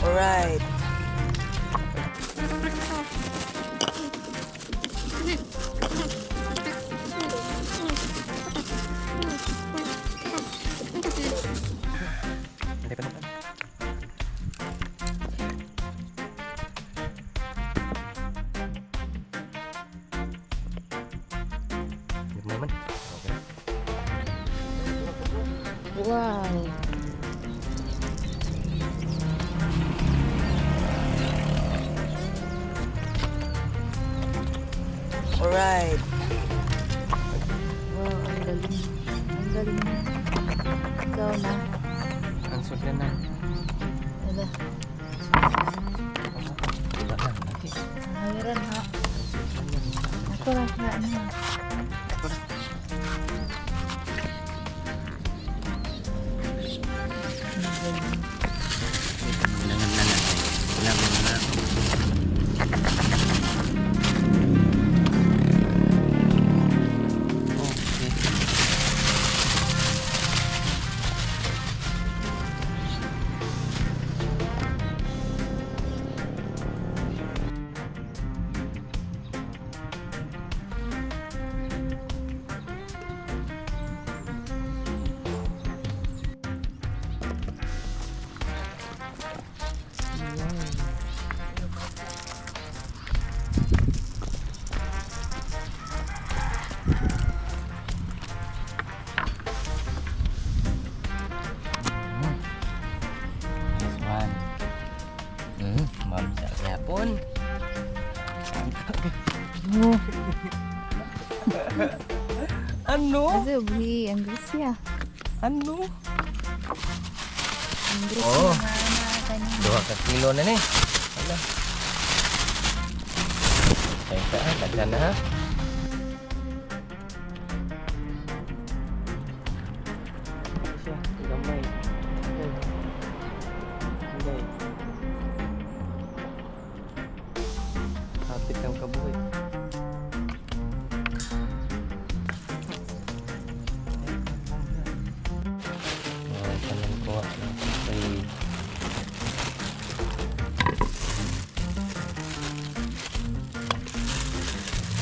Alright. Hindi pa naman. Hindi pa naman. Okay. Wow. Alright. Wow, ang galing. Ang galing. Ikaw na. Ang sudlan na. Wala. Diba na? Lagi. Hawiran ha. Ako lang na ano. Ang galing. Kulangan na lang. Kulangan na. Okay. This one. Mamsa yapon. Ano? Kasi ubi, ang grasya. Ano? Ang grasya Oh. na na kanya. 2 ka kilo na ni. Ala. Teka, daghan na ha. Siya, gamay. Ay. Hangay. Kapit ng kabuhi. Oh, tanan ko. Ay.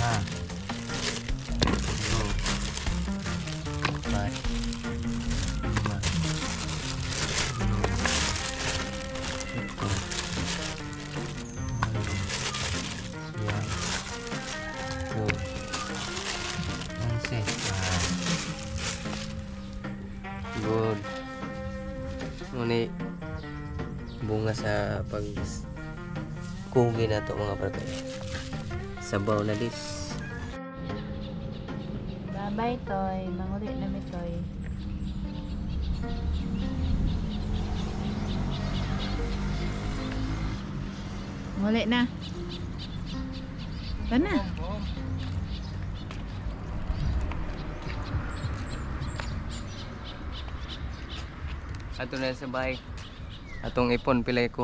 Ha. Tulo. Apat. Lima. Enam. Pito. Walo. Siyam. Tulo. 11. Ah. Good. Ngunit bunga sa pag kugi na to, mga parte. Sabaw na dis. Bye-bye, Toy. Manguli na mi, Toy. Manguli na. Tana. Ato na sa bahay. Atong ipon pilay ko.